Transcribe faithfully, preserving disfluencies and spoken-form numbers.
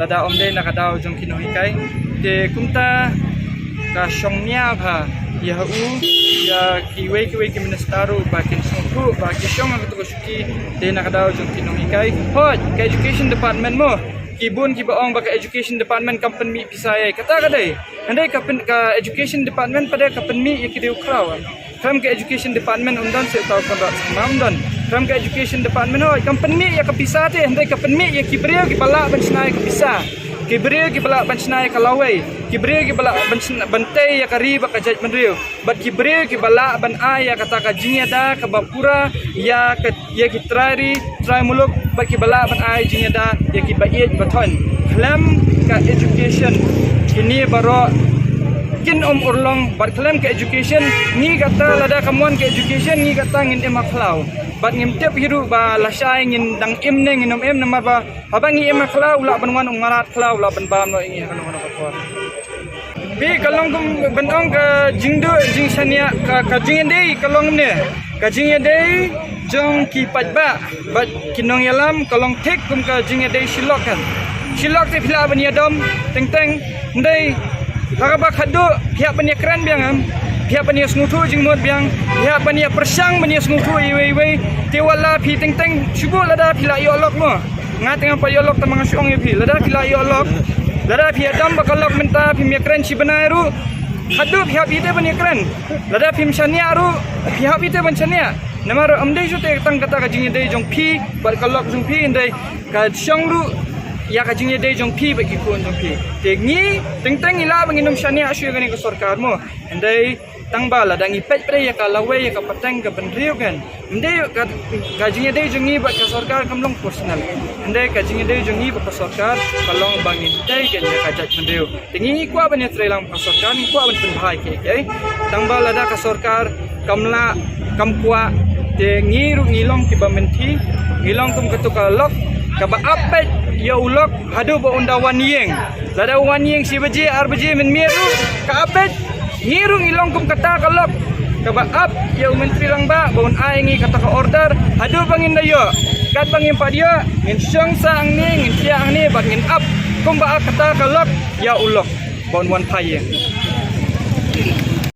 Lada ym dei na ka daw jong ki nonghikai, te kumta ka shong nia bha ïa u, ïa kiwei kiwei ki minister ruh ba kin sngewthuh ba ki shong ha kato ka shuki dei na ka daw jong ki nonghikai. Hooid, ka education department mo, ki bun kiba ong ba ka education department kam pynmih pisa ïa kata ka dei. Hynrei ka pyn, ka education department pat ka pynmih ïa ki riew khraw. Khlem ka education department ym don, Syed Conrad Sangma ym don. Khlem ka education department hooid kam pynmih ïa ka pisa te, hynrei ka pynmih ïa ki briew kiba lah ban shna ïa ka pisa, ki briew kiba lah ban shna ïa ka lawei, ki briew kiba lah ban shna, ban tei ïa ka ri bad ka jaitbynriew, bad ki briew kiba lah ban ai ïa kata ka jingïada kaba pura ïa ka, ïa ki trai ri trai muluk, bad kiba lah ban ai jingïada ïa kiba ïeit ba thoiñ. Khlem ka education, kine baroh kin ym urlong. Bad khlem ka education, ngi kata, lada kam wan ka education, ngi kata ngin im ha khlaw. Bad ngim tip hi ruh ba lashai ngin dang im ne ngin ym im, namar ba haba ngi im ha khlaw, u lah ban wan u mrad khlaw, u lah ban bam noh ïa ngi ha kano kano ka por. Phi, ka long kum ban ong ka jingduh jingshaniah, ka, ka jingïadei ka long ne, ka jingïadei jong ki paidbah bad ki nongïalam ka long thik kum ka jingïadei shi lok kan. Shi lok te phi lah ban ïadom teng teng, hynrei ha kaba khatduh phi hap ban ïakren biang, em, phi hap ban ïasngewthuh jingmut biang, phi hap ban ïapyrshang, ban ïasngewthuh iwei iwei. Te wat la phi teng teng, shu buh lada phi la ïoh lok mo. Nga te ngam pat ïoh lok, tang ba nga shu ong ïa phi, lada phi la ïoh lok, lada phi ïadom bad ka lok mynta, phim ïakren shi bnai ruh, khatduh phi hap ïa te ban ïakren. Lada phim shaniah ruh, phi hap ïa te ban shaniah. Namar ym dei shuh te tang kata ka jingïadei jong phi bad ka lok jong phi, hynrei ka shong ruh ïa ka jingïadei jong phi bad ki khun jong phi. Te ngi teng teng ngi lah ba ngin ym shaniah shuh ïa kane ka sorkar mo, hynrei tang ba lada ngi peit peit ïa ka lawei, ïa ka pateng ka bynriew kan, ym dei ka, ka jingïadei jong ngi bad ka sorkar kam long personal. Hynrei ka jingïadei jong ngi bad ka sorkar ka long ba ngin tei kan ïa ka jaitbynriew. Te ngi kwah ban ïatreilang bad ka sorkar, ngi kwah ban pynbha ïa kiei kiei. Tang ba lada ka sorkar kam lah, kam kwah, te ngi ruh ngi long kiba mynthi, ngi long kum kato ka lok kaba ap peit ïa u lok haduh ba un da wan ïing. Lada u wan ïing shi baje, ar baje mynmiet ruh ka ap peit. Ngi ruh ngi long kum kata ka lok kaba ap ïa u Myntri Rangbah ba un ai ngi kata ka order haduh ba ngin da ïoh. Katba ngim pat ïoh, ngin shong sah hangne, ngin thiah hangne bad ngin ap kumba ap kata ka lok ïa u lok ba un wan phai ïing.